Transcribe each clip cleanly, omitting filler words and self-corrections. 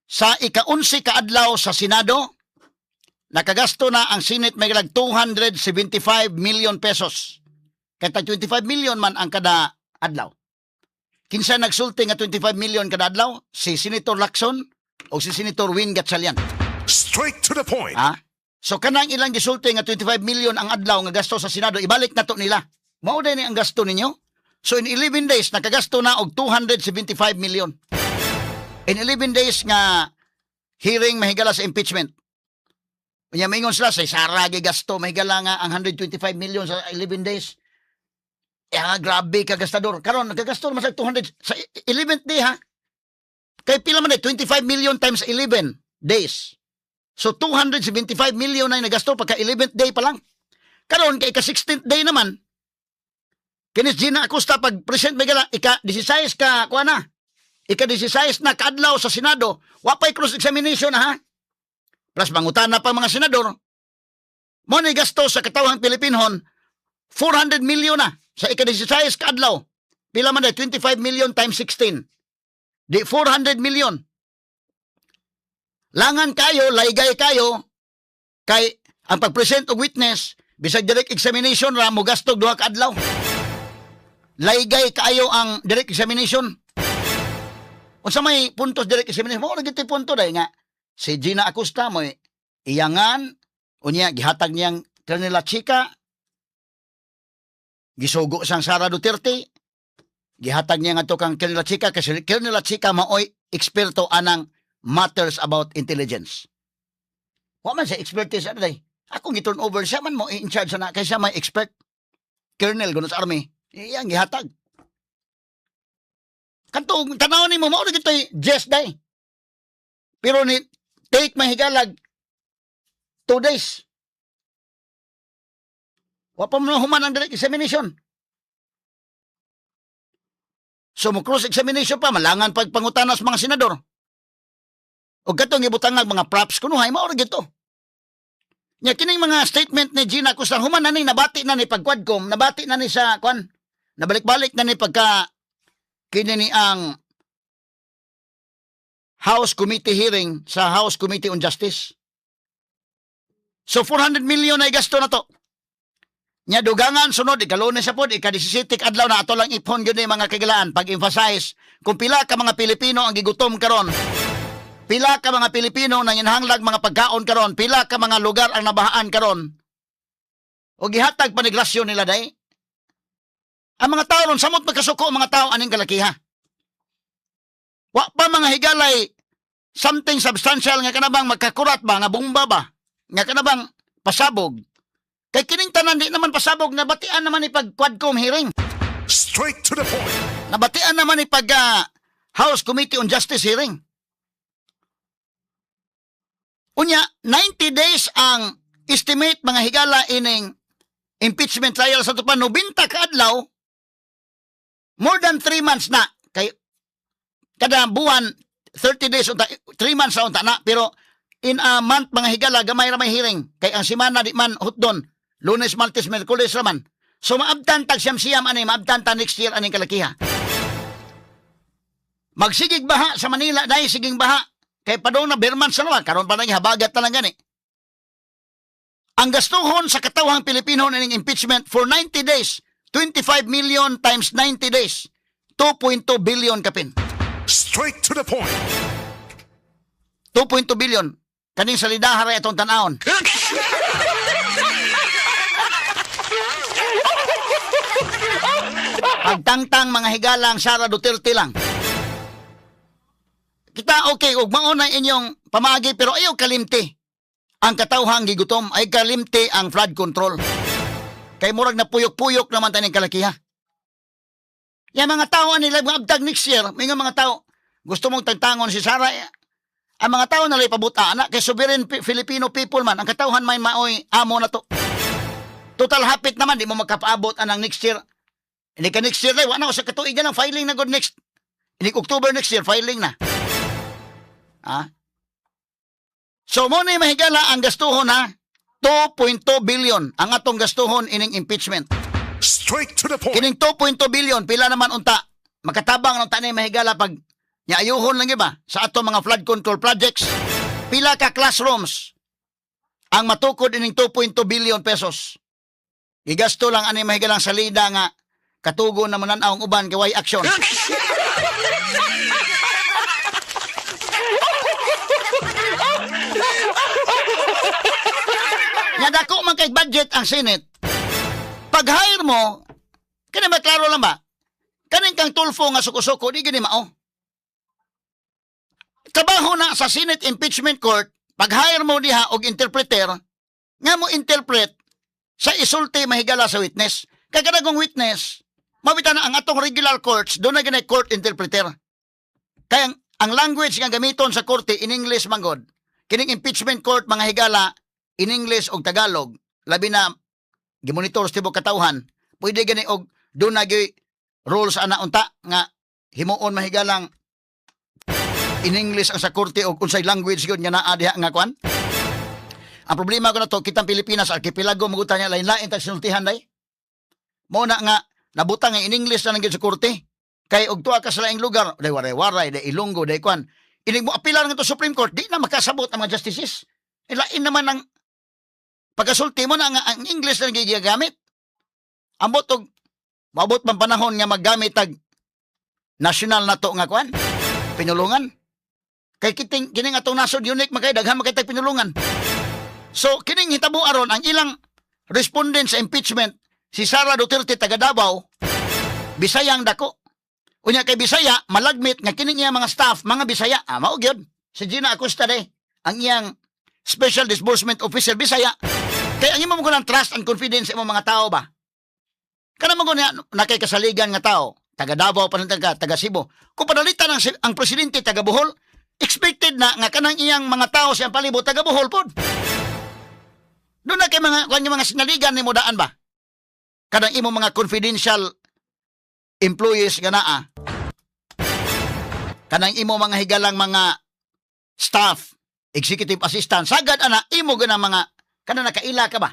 Sa ika-11 ka adlaw sa Senado, nakagasto na ang Senate may 275 million pesos. Kay tag 25 million man ang kada adlaw. Kinsa nagsulti nga 25 million kada adlaw? Si Senator Lacson o si Senator Win Gatchalian. Straight to the point. Ha? So kanang ilang gisulti nga 25 million ang adlaw nga gasto sa Senado, ibalik na to nila. Mao ni ang gasto ninyo? So in 11 days nakagasto na og 275 million. In 11 days nga hearing, mahigala, sa impeachment. Unya maingon sila sa Sara gasto, mahigala, nga ang 125 million sa 11 days. Ya, grabe ka gastador. Karon nagagasto naman sa 200 sa 11th day, ha. Kay pila man eh, 25 million times 11 days. So 275 million na yung nagasto pagka 11th day pa lang. Karon kay ika 16th day naman, kinis Gina Acosta pag present may gala ika 16 ka kuha na. Ika 16 na kaadlaw sa Senado, wa pay cross examination na, ha. Plus mangutana pa mga senador. Mo ni gasto sa katawhang Pilipinhon 400 million na sa ika 16 kaadlaw. Pila man day 25 million times 16? Di 400 million. Langan kayo, laygay kayo, kay ang pag-present og witness, bisag direct examination ra, mo gastog 2 ka adlaw. Laygay kayo ang direct examination. Unsa may puntos direct examination? Mao ra gyud punto dai nga si Gina Acosta mo iyangan, unya gihatag niyang Colonel Chica, gisugo sang Sara Duterte, gihatag niya ngadto kang Colonel Chica kasi Colonel Chica maoy eksperto anang matters about intelligence. Wa man siya expertise ano day. Akong gi-turn over, siya man mo in charge na kay siya may expert. Colonel kuno sa army. Iyang gihatag. Kanto tanaw nimo, mao ra gyud to'y yes day. Pero ni take mahigalag 2 days. Wa pa mo human ang direct examination. So mo cross examination pa, malangan pag pangutana sa mga senador. O katong ibutangag mga props kunuhay, mao ra gyud to. Nya kining mga statement ni Gina Acosta, human na ni nabati na ni pag Quadcom, nabati na ni sa kwan, nabalik-balik na ni pagka kini ni ang House Committee hearing sa House Committee on Justice. So 400 million na gasto na to. Nya dugangan sunod ika-Lunes sa pod, ika-17 adlaw na ato lang ipon gyud ni, mga kagilaan, pag-emphasize kung pila ka mga Pilipino ang gigutom karon. Pila ka mga Pilipino nanginhanglag mga pagkaon karon, pila ka mga lugar ang nabahaan karon. O gihatag pa ni nila day. Ang mga tao ron, samot magkasuko ang mga tao aning kalakiha. Wa pa, mga higalay, something substantial nga kanabang magkakurat ba, nga bomba ba, nga kanabang pasabog. Kay kining tanan di naman pasabog, nabatian naman ni pag Quadcom hearing. Straight to the point. Nabatian naman ni pag House Committee on Justice hearing. Unya, 90 days ang estimate, mga higala, ining impeachment trial sa tupan, 90 ka adlaw, more than 3 months na. Kay kada buwan 30 days unta, 3 months sa unta na, pero in a month, mga higala, gamay ra may hearing kay ang semana di man hutdon, Lunes, Martes, Miyerkules ra man. So maabtan tag siyam-siyam ani, maabtan ta next year aning kalakiha. Magsigig baha sa Manila dahil siging baha kay padung na ber months na naman karon pa nang habagat na lang gani. Ang gastuhon sa katawhang Pilipino ning impeachment for 90 days, 25 million times 90 days, 2.2 billion kapin. Straight to the point. 2.2 billion. Kaning salidaha ra itong tan-awon. Pagtangtang, mga higalang, Sara Duterte lang. Kita okay ug mao na inyong pamagi, pero ayaw kalimti ang katawhang gigutom, ay kalimti ang flood control. Kay murag na puyok-puyok naman taning kalakiha. Ya mga tao nila mga abtag next year, may nga mga tao gusto mong tagtangon si Sara, eh, ang mga tao nalay pabuta ana kay sovereign Filipino people man ang katawhan, may maoy amo na to. Total hapit naman di mo magkapaabot anang next year. Hindi ka next year day, wala na sa katuig lang filing na good next. Hindi October next year filing na. Ha? So mo ni mahigala ang gastuhon ha, 2.2 billion ang atong gastuhon ining impeachment. Straight to the point. Kining 2.2 billion, pila naman unta makatabang unta ni, mahigala, pag Nya ayuhon lang iba sa ato mga flood control projects. Pila ka classrooms ang matukod ining 2.2 billion pesos. Gigasto lang ani mahigalang salida nga katugo na manan-aw ang uban kay way action. Nga dako man kay budget ang Senate. Pag-hire mo, kani maklaro lang ba? Kaning kang Tulfo nga suko-suko, di gini mao. Trabaho na sa Senate Impeachment Court, pag-hire mo diha og interpreter, nga mo interpret sa isulti mahigala sa witness. Kay kanang witness, mabita na ang atong regular courts, doon na gani court interpreter. Kaya ang language nga gamiton sa korte in English manggod. Kining impeachment court, mga higala, in English og Tagalog, labi na gimonitor sa tibok katawhan, pwede gani og doon na gyud rules ana unta nga himuon mahigalang in English ang sa korte og unsay language gyud nga naa diha nga kwan. Ang problema ko na to, kitang Pilipinas, arkipelago, magutan niya, lain-lain tag sinultihan day. Mao na nga, nabutang nga in English na lang gyud sa korte. Kay og tuwa ka sa laing lugar, day waray-waray, day Ilonggo, day kwan. Inig mo apilar nga to Supreme Court, di na makasabot ang mga justices. Ilain naman ang pagkasulti mo na nga ang English na gigamit. Ambot og maabot man panahon nga maggamit tag national na to nga kwan, pinulungan. Kay kiting kining atong nasod unique man kay daghan man kay tag pinulungan. So kining hitabo aron ang ilang respondent sa impeachment si Sara Duterte, taga Davao, Bisayang dako. Unya kay Bisaya, malagmit nga kining iya mga staff mga Bisaya. Ah, mao gyud. Si Gina Acosta day, ang iyang special disbursement officer Bisaya. Kay ang imo mo ng trust and confidence sa imong mga tao ba? Kana mo na nakay kasaligan nga tao, taga Davao pa taga taga Cebu. Kung padalitan ang presidente taga Bohol, expected na nga kanang iyang mga tao siyang palibot taga Bohol pod. Doon na kay mga kung mga sinaligan nimo daan ba? Kanang imong mga confidential employees nga naa. Kanang imo mga higalang mga staff, executive assistant, sagad ana imo gana mga kana nakaila ka ba?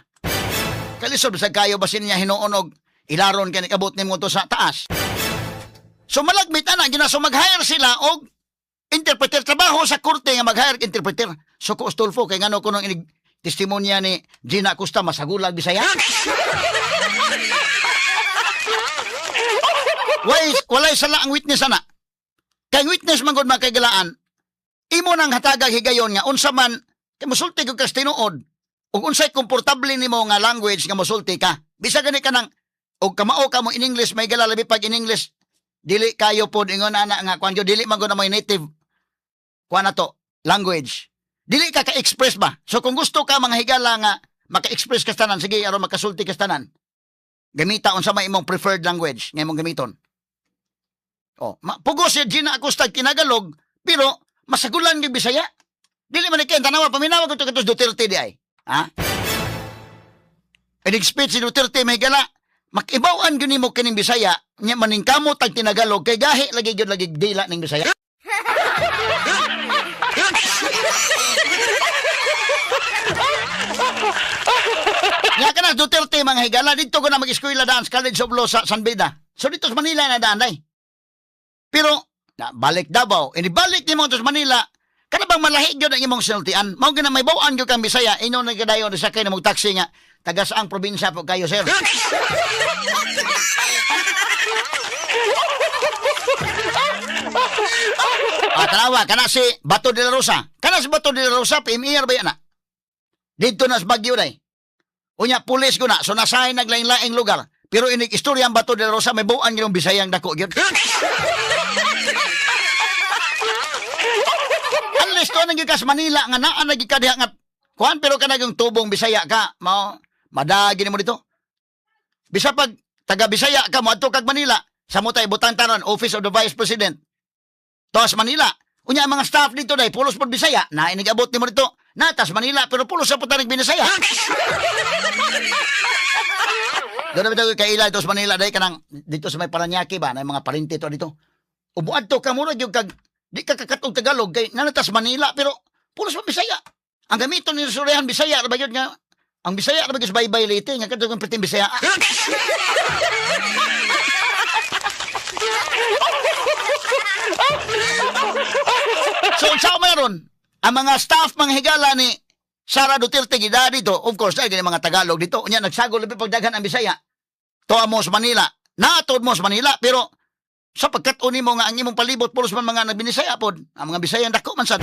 Kalisod sa kayo basin niya hinuon og ilaron kay nikabot nimo to sa taas. So malagmit ana gina, so mag-hire sila og interpreter, trabaho sa korte nga mag-hire og interpreter. So ko Tulfo kay ngano kuno inig testimonya ni Gina Acosta masagulag Bisaya. Way, walay sala ang witness ana. Kay ang witness man gud makaigalaan, imo nang hatagag higayon nga unsa man kay mosulti kog kas tinuod ug unsay komportable nimo nga language nga mosulti ka. Bisa gani ka nang og kamao ka mo in English may gala, labi pag in English dili kayo pod ingon ana nga kuan gyud, dili man gud na may native kuan na to language. Dili ka ka-express ba? So kung gusto ka, mga higala, nga maka-express ka sa tanan, sige, aron makasulti ka sa tanan. Gamita unsa may imong preferred language nga imong gamiton. Oh, pugos si Gina Acosta tinagalog, pero masagulan gyud Bisaya. Dili man ni kay tanawa, paminawa ko to katos Duterte di ay. Ha? Inig speech si Duterte may gala, makibaw-an gyud nimo kining Bisaya, nya maningkamot ang tinagalog kay gahi lagi gyud lagi dila ning Bisaya. Nya kana Duterte, mga higala, dito ko na mag-eskwela daan sa College of Law sa San Beda. So dito sa Manila na daan day. Pero na, balik Davao, inibalik nimo to sa Manila, kana bang malahi gyud ang imong sinultian? Mao gyud na may bawaan gyud kang Bisaya, ingon na gadayon sa kay na mong taxi nga taga saang probinsya po kayo, sir? Ah, tanawa, kana si Bato de la Rosa. Kana si Bato de la Rosa, PMER ba yan na? Dito na sa Baguio day. Unya, pulis ko na. So, nasahin naglaing-laing lugar. Pero inig istorya ang Bato de la Rosa, may buwan yung Bisayang dako gyud. Unless to nang ka sa Manila nga naa na gyud ka diha nga kuan, pero kanang yung tubong Bisaya ka, mao madagi nimo dito. Bisa pag taga Bisaya ka moadto kag Manila, sa mo tay butang taron Office of the Vice President. Tuas Manila. Unya ang mga staff dito day pulos pod Bisaya, na inigabot nimo dito. Natas Manila pero pulos sa putanig Binisaya. Doon na bitaw kaila dito sa Manila day kanang dito sa may Paranaque ba na mga parinti to dito. Ubuad to ka murag yung kag di ka kakatog Tagalog kay nanatas Manila pero pulos pa Bisaya. Ang gamiton ni Surehan Bisaya ra ba gyud nga ang Bisaya ra ba gyud sa Baybay Leyte nga kadtong perting Bisaya. So unsa man ron? Ang mga staff, mga higala ni Sara Duterte gida dito, of course, ay mga Tagalog dito. Unya nagsagol labi pagdaghan ang Bisaya. Tuwa mo sa Manila. Naatod mo sa Manila, pero sa pagkat-on nimo nga ang imong palibot pulos man mga nagbinisaya pod, ang mga Bisaya dako man sad.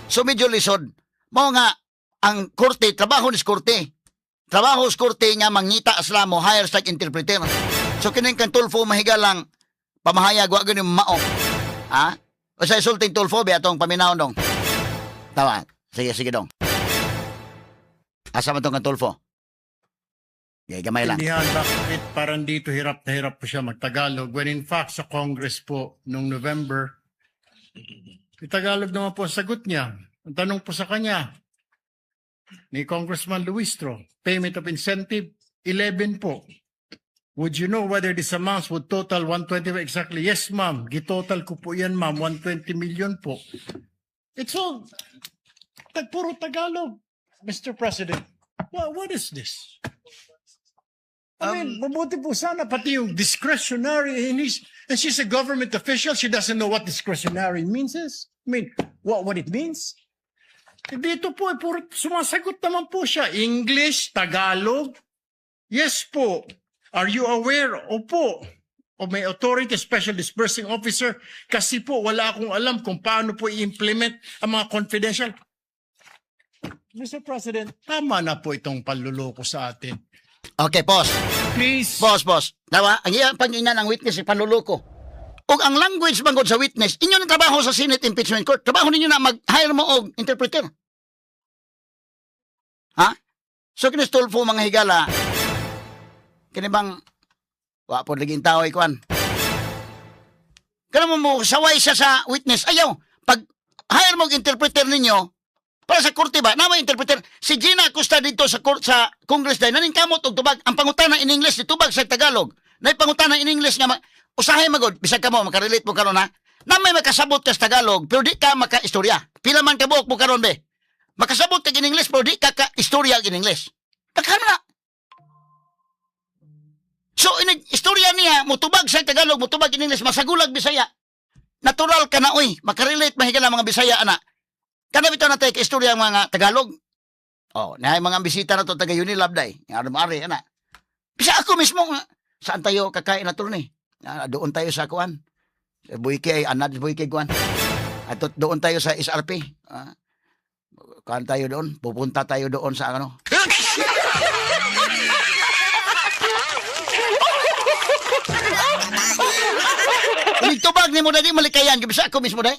So medyo lisod. Mao nga ang korte, trabaho ni korte. Trabaho sa korte nga mangita sila mo hire sa interpreter. So kining kang Tulfo mahigalang pamahayag wa gyud mao. Ha? O sa isulting Tulfo be atong paminaw dong. Tawa. Sige, sige dong. Asa man tong kang Tulfo? Okay, gamay lang. Intindihan bakit parang dito hirap na hirap po siya magtagalog when in fact sa Congress po noong November, Tagalog naman po ang sagot niya. Ang tanong po sa kanya ni Congressman Luistro, payment of incentive, 11 po. Would you know whether these amounts would total 120 exactly? Yes, ma'am. Gitotal ko po yan, ma'am. 120 million po. It's all puro Tagalog, Mr. President. What is this? I mean, mabuti po sana pati yung discretionary and she's a government official. She doesn't know what discretionary means is. I mean, what it means. Eh, dito po, eh, puro, sumasagot naman po siya. English, Tagalog. Yes po. Are you aware? Opo. Of my authority, special disbursing officer. Kasi po, wala akong alam kung paano po i-implement ang mga confidential. Mr. President, tama na po itong panluloko sa atin. Okay, pause. Please. Boss, boss. Dawa, ang iyang pag-ingnan ang witness ay panluloko. Ug ang language bangod sa witness, inyo ng trabaho sa Senate Impeachment Court. Trabaho ninyo na mag-hire mo og interpreter. Ha? So kini Tulfo, mga higala, kini bang wa po lagi tao ikuan. Kana mo mo saway siya sa witness. Ayaw, pag hire mo og interpreter ninyo para sa korte ba? Na may interpreter. Si Gina Acosta dito sa court sa Congress dahil naningkamot og tubag. Ang pangutana in English, tubag sa Tagalog. Nay pangutana in English nga usahay magod bisag kamo makarelate mo karon ha. Na may makasabot ka sa Tagalog pero di ka makaistorya. Pila man kabuok mo karon be. Makasabot ka in English pero di ka ka istorya in English. Daghan na. So inig istorya niya mutubag sa Tagalog, mutubag in English, masagulag Bisaya. Natural ka na oy, makarelate mahigala mga Bisaya ana. Kana bitaw na tayo istorya ang mga Tagalog. Oh, na mga bisita na to taga Unilab day. Nga ari ana. Bisa ako mismo nga, saan tayo kakain na ni? Ah, doon tayo sa kuan. Sa Buike ay anad Buike kuan. At doon tayo sa SRP. Ah, kuan tayo doon, pupunta tayo doon sa ano. Tubag ni mo na di malikayan, bisa ako mismo day.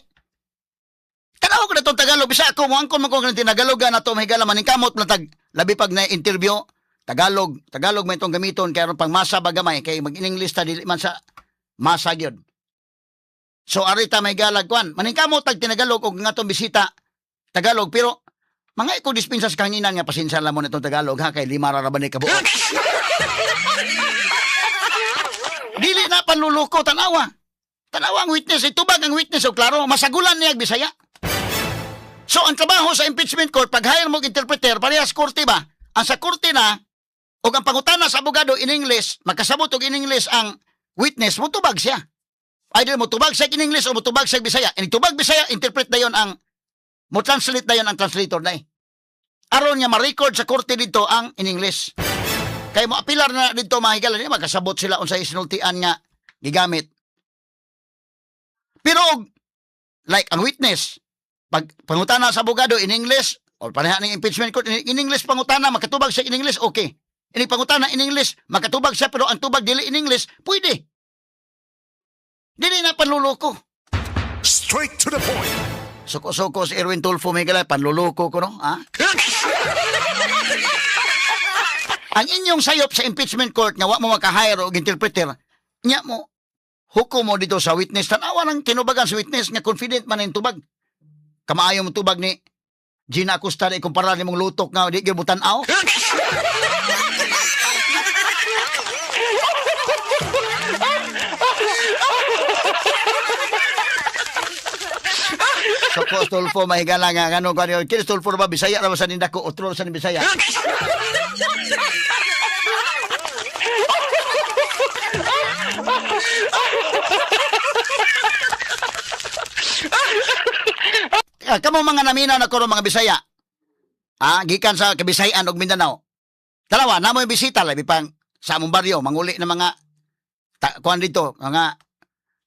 Tanaw ko na itong Tagalog, bisa ako mo angkon man ko nga tinagalogan na to mahigala maning kamot na tag labi pag na interview Tagalog, Tagalog man itong gamiton kay aron pang masa ba gamay kay mag-English ta dili man sa masa gyud. So arita may galag kwan, maning kamot tag tinagalog og nga tong bisita Tagalog pero mga iko dispensa sa kanginan nga pasensya lang mo na itong Tagalog ha kay 5 ra ra ba ni kabuok. Dili na panluloko tanawa. Tanawa ang witness, itubag ang witness og klaro masagulan niya og Bisaya. So ang trabaho sa impeachment court pag hire mo og interpreter parehas korte ba? Ang sa korte na og ang pangutana sa abogado in English, makasabot og in English ang witness, motubag siya. Either motubag siya in English o motubag siya Bisaya. And tubag Bisaya, interpret na yon ang mo translate na yon ang translator na eh. Aron nga ma-record sa korte dito ang in English. Kay mo apilar na dito mga higala, di makasabot sila unsay sinultian nga gigamit. Pero like ang witness, pag pangutana sa abogado in English or pareha ning impeachment court in English pangutana makatubag siya in English, okay. Ini pangutana in English, makatubag siya pero ang tubag dili in English, pwede. Dili na panluloko. Straight to the point. Suko-suko si Erwin Tulfo may gala, panluloko ko no, ha? Ang inyong sayop sa impeachment court nga wa mo maka-hire og interpreter, nya mo hukom mo dito sa witness. Tanawa ng tinubagan sa witness nga confident man ang tubag. Kamaayo mo tubag ni Gina Acosta na ikumpara nimong lutok nga di gyud mo tan-aw. So ko Tulfo mahigala nga ngano kani kini Tulfo ba Bisaya ra ba sa nindako otro sa Bisaya. Kamo mga naminaw na kuro mga Bisaya. Ah, gikan sa Kabisayan ug Mindanao. Tanawa, namo yung bisita labi pang sa among baryo, manguli na mga kuan dito, mga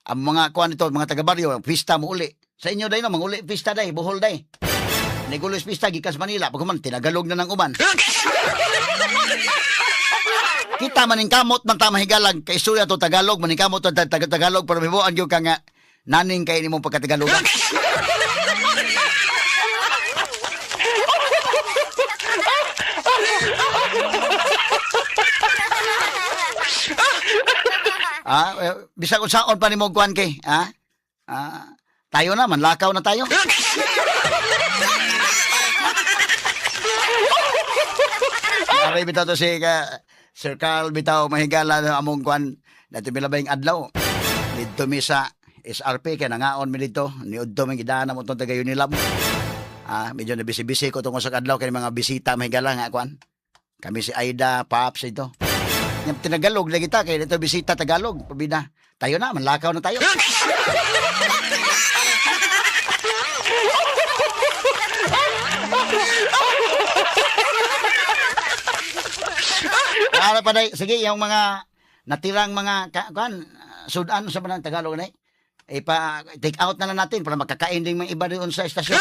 ang mga kuan dito, mga taga baryo, pista mo uli. Sa inyo day no, manguli pista day, Bohol day. Nigulos pista gikan sa Manila, pag human tinagalog na ng uban. Kita maningkamot man ta mahigalag kay istorya to Tagalog, maningkamot ta Tagalog pero hibuan gyud ka nga naning kay nimong pagkatagalogan. Ah, eh, bisag unsaon pa nimo kuan kay, ha? Ah, tayo na manlakaw na tayo. Aray bitaw to si ka, Sir Carl bitaw mahigala na among kuan nato milabay adlaw. Didto mi sa SRP kay nangaon mi didto, niudto mi gidaan mo tong taga Unilab. Ah, medyo na busy-busy ko tungkol sa adlaw kay mga bisita mahigala nga kuan. Kami si Aida, Paps ito. Yung tinagalog lagi ta kay dito bisita Tagalog, pabida. Tayo na, manlakaw na tayo. Ara pa day, sige yung mga natirang mga kuan sudan sa manang Tagalog na eh. Ipa take out na lang natin para makakain din mga iba doon sa estasyon.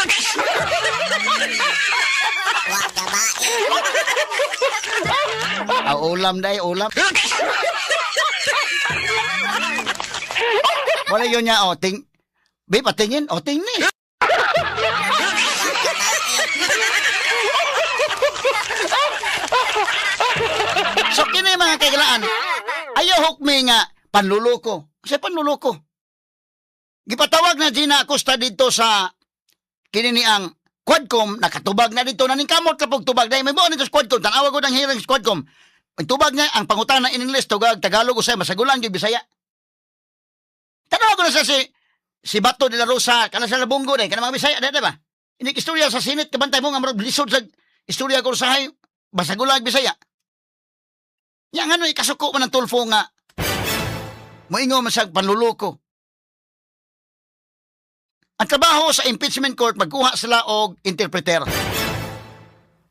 Ah, ulam day, ulam. Wala yun niya, oh, ting... Be, patingin, oh, ting ni. So, kini mga kailaan, ayaw hukmi nga panluloko. Kasi panluloko. Gipatawag na Gina Acosta dito sa kini ni ang Quadcom, nakatubag na dito, naningkamot ka pag tubag. Dahil may buo nito sa Quadcom, tanawa ko ng hearing sa Quadcom. Ang tubag niya, ang pangutana in English, tugag, Tagalog, usay, masagulan, yung Bisaya. Tanawa ko na sa si Bato de la Rosa, kana sa Labunggo na, kana mga Bisaya, di ba? Ini istorya sa Senate, kabantay mo nga, marag lisod sa istorya ko sa masagulan, Bisaya. Yang ano, ikasuko man ang Tulfo nga, moingo man sa panluloko. Ang trabaho sa impeachment court, magkuha sila og interpreter.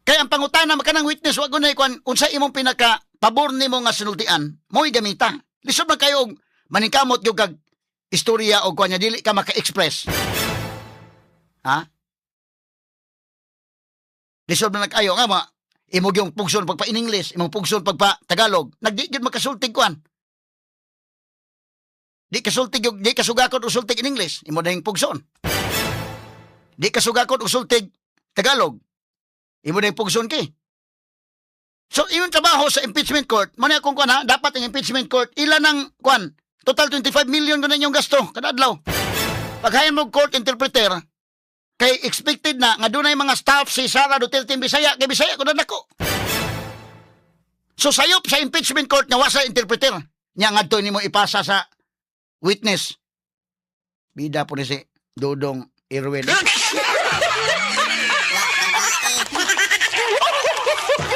Kaya ang pangutana makanang witness wa gunay kuan unsa imong pinaka pabor nimo nga sinultian, mo'y gamita. Lisod man kayo og maningkamot gyud kag istorya og kuan niya dili ka maka-express. Ha? Lisod man nag-ayo nga ma imo gyung pugson pagpa in English, imong pugson pagpa Tagalog, nagdi gyud makasultig kuan. Di kasultig yung, di kasugakot og sultig in English, imo dahing pugson. Di kasugakot og sultig Tagalog, imo dahing pugson kay. So, imong trabaho sa impeachment court, mo na akong kuan ha, dapat ang impeachment court, ila ng kuan, total 25 million ko na inyong gasto, kada adlaw. Paghayan mo court interpreter, kay expected na nga dunay mga staff si Sara Duterte in Bisaya, kay Bisaya ko na nako. So sayop sa impeachment court nga wa sa interpreter, nya ngadto nimo ipasa sa witness. Bida po ni si Dodong Irwin.